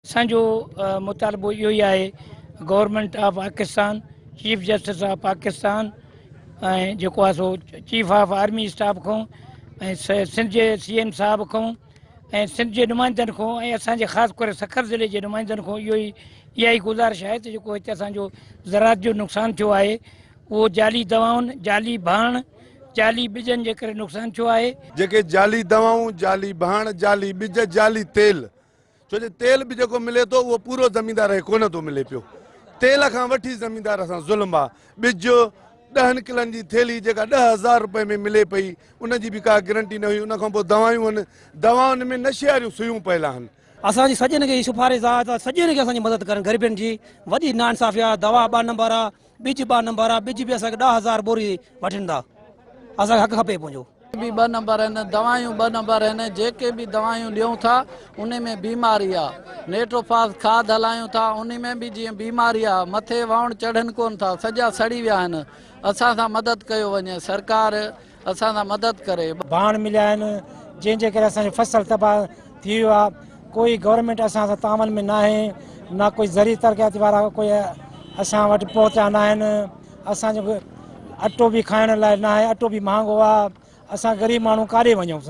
اسان جو مطالبو اهو ئي آهي government of Pakistan, chief justice of Pakistan ۽ جيڪو آهي سو چيف آف آرمي اسٽاف کان ۽ سنڌ جي سي ايم صاحب کان ۽ سنڌ جي نمائندن کان ۽ اسان جي خاص ڪري سکر ضلعي جي نمائندن کان اهو ئي اها ئي گذارش آهي ته جيڪو هتي اسان جو زراعت جو نقصان ٿيو آهي اهو جعلي دوائن، جعلي ڀاڻ، جعلي ٻجن جي ڪري نقصان ٿيو آهي. جيڪي جعلي دوائون، جعلي ڀاڻ، جعلي ٻج، جعلي تيل، ڇو جو تيل به جيڪو ملي ٿو اهو پورو زميندار کي ڪونه ٿو ملي پيو. تيل کان وٺي زميندار سان ظلم آ. ٻج ڏهن ڪلن جي ٿيلهي جيڪا 10,000 روپئي ۾ ملي پئي ان جي به ڪا گرنٽي نه هئي. ان کان پوء دوائيون آهن، دوائن ۾ نشي واريون سيون پيل آهن. اسان جي سڄن کي هي سفارش آ ته سڄن کي اسان جي مدد ڪرن غريبن جي وڏي ناانصافي آ دوا ٻه نمبر آ ٻج ٻه نمبر آ ٻج به اسان کي 10,000 ٻوري وٺن ٿا اسان کي حق کپي پنهنجو. به ٻه نمبر آهن دوائيون ٻه نمبر آهن جيڪي به دوائيون ڏيون ٿا انهي ۾ بيماري آ نيٽروفاس کاڌ هلايون ٿا انهي ۾ به جيئن بيماري آ مٿي ووڻ چڙهن ڪون ٿا سڄا سڙي ويا آهن اسان سان مدد ڪيو وڃي سرڪار اسان سان مدد ڪري. ڀاڻ مليا آهن جنهن جي ڪري اسان جو فصل تباهه ٿي ويو آهي ڪوئي گورنمينٽ اسان سان تعاون ۾ ناهي نه ڪوئي زرعي ترقياتي وارا ڪوئي اسان وٽ پهتا ناهن اسان جو اٽو به کائڻ لاء ناهي اٽو به مهانگو آهي اسان غريب ماڻهو ڪاڏي وڃون.